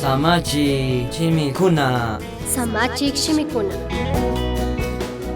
Samachik shimikuna. Samachik shimikuna.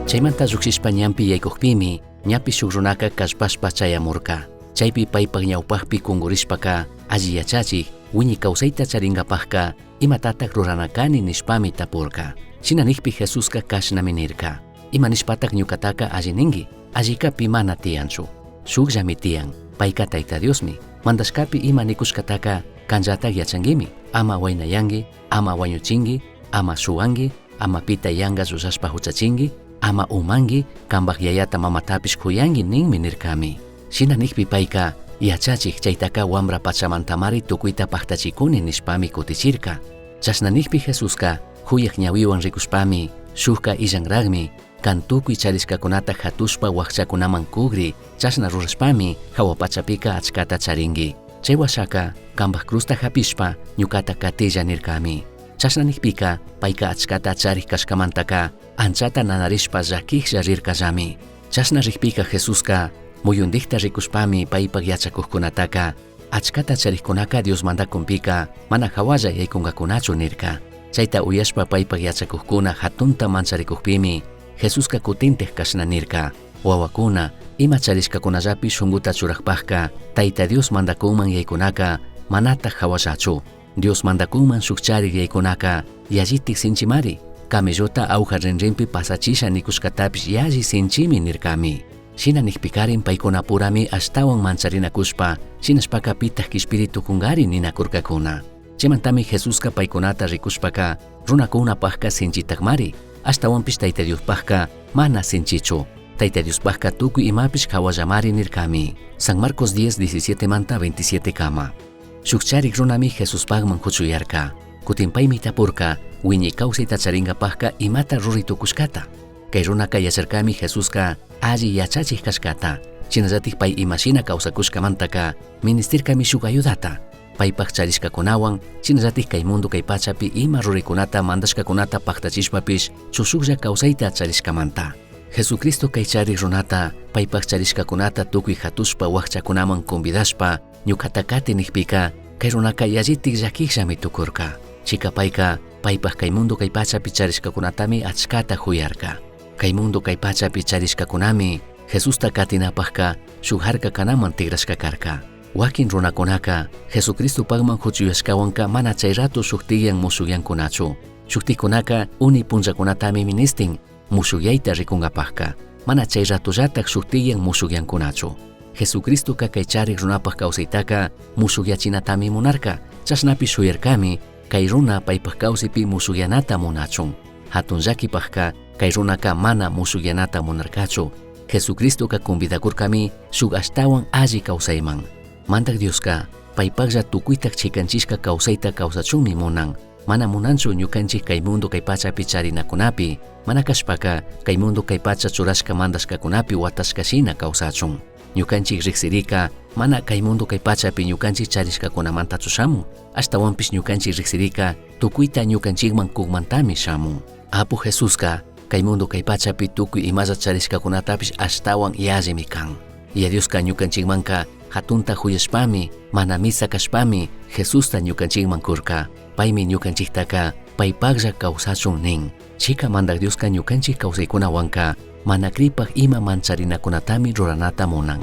Chaymanta llujshishpa ñanpi yaykujpimi ñapish shuk runaca callpashpa chayamurca. Chaipi paipaj ñaupajpi cungurishpaca alli yachachij wiñi causaita charingapajca imatataj rurana cani nishpami tapurca. Shina nijpi Jesusca cashnami nirca: Ima nishpataj ñucataca alli ningui? Allica pi mana tiyanchu. Shujllami tiyan, paica Taita Diosmi. Mandashcapi ima nicushcataca canllataj yachanguimi. Ama huainayangui, ama huañuchingui, ama shuhuangui, ama pita yanga llullashpa juchachingui, ama umangui, cambaj yayata mamatapish juyangui ninmi nircami. Shina nijpi paica, Yachachij, chaitaca huambra pachamantamari tucuita pajtachicuni nishpami cutichirca. Chashna nijpi Jesusca, juyaj ñahuihuan ricushpami, Shujca illanrajmi, can tucui charishcacunata jatushpa huajchacunaman cugri, chashna rurashpami jahua pachapica achcata charingui. Chai huashaca, cambaj cruzta japishpa, ñucata catilla nircami. Chashna nijpica, paica achcata charij cashcamantaca, anchata nanarishpa llaquijlla rircallami. Chashna rijpica Jesusca, muyundijta ricushpami paipaj yachacujcunataca, Achcata charijcunaca Dios mandacunpica mana jahualla yaicungacunachu nirca. Chaita uyashpa paipaj yachacujcuna jatunta mancharicujpimi, Jesusca cutintij cashna nirca, Huahuacuna, ima charishcacunallapi shunguta churajpajca, Taita Dios mandacunman yaicunaca manataj jahuallachu. Dios mandacunman shuj charij yaicunaca yallitaj sinchimari, camellota aguja rinrinpi pasachisha nicushcatapish yalli sinchimi nircami. Shina nijpicarin paicunapurami ashtahuan mancharinacushpa, shinashpaca pitaj quishpiri tucungari ninacurcacuna. Chaimantami Jesusca paicunata ricushpaca, Runacunapajca sinchitajmari, ashtahuanpish Taita Diospajca mana sinchichu. Taita Diospajca tucui imapish jahuallamari nircami. San Marcos 10, 17 manta 27 cama. Shuj charij runami Jesuspajman juchuyarca. Cutin paimi tapurca, huiñai causaita charingapajca imata rurai tucushcata. Cai runaca yacharcami Jesusca alli yachachij cashcata. Shinallataj pai ima shina causacushcamantaca ministircami shuj ayudata. Paipaj charishcacunahuan, shinallataj cai mundo cai pachapi ima ruraicunata mandashcacunata pajtachishpapish chushujlla causaita charishcamanta. Jesucristo cai charij runata paipaj charishcacunata tucui jatushpa huajchacunaman convidashpa ñucata cati nijpica, cai runaca yallitaj llaquijllami tucurca. Chica paica paipaj cai mundo cai pachapi charishcacunatami achcata juyarca. Cai mundo cai pachapi charishcacunami Jesusta catinapajca shuj jarca canaman tigrashca carca. Huaquin runacunaca Jesucristopajman juchuyashcahuanca mana chai rato shujtiyan mushujyancunachu. Shujticunaca uni punllacunatami ministin mushujyaita ricungapajca. Mana chai ratollataj shujtiyan mushujyancunachu. Jesucristoca cai charij runapaj causaitaca mushujyachinatami munarca. Chashnapish shuyarcami cai runa paipaj causaipi mushujyanata munachun. Jatun llaquipajca cai runaca mana mushujyanata munarcachu. Jesucristoca convidacurcami shuj ashtahuan alli causaiman. Mandaj Diosca paipajlla tucuitaj chicanchishca causaita causachunmi munan. Mana munanchu ñucanchij cai mundo cai pachapi charinacunapi, mana cashpaca cai mundo cai pacha churashca mandashcacunapi huatashca shina causachun. Ñucanchij rijsirica mana cai mundo cai pachapi ñucanchij charishcacunamantachu shamun, ashtahuanpish ñucanchij rijsirica tucuita ñucanchijman cujmantami shamun. Apu Jesusca cai mundo cai pachapi tucui imalla charishcacunatapish ashtahuan yallimi can. Yaya Diosca ñucanchijmanca jatunta juyashpami, mana misa cashpami Jesusta ñucanchijman curca. Paimi ñucanchijtaca paipajlla causachun nin. Chica Mandaj Diosca ñucanchij causaicunahuanca mana cripaj ima mancharinacunatami ruranata munan.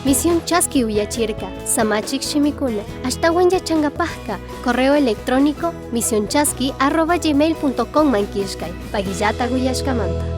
Misión Chaski uyachirca, samachik shimikuna, ashtahuan yachangapajca, correo electrónico misionchaski@gmail.com man killkay, paguillata uyashkamanta.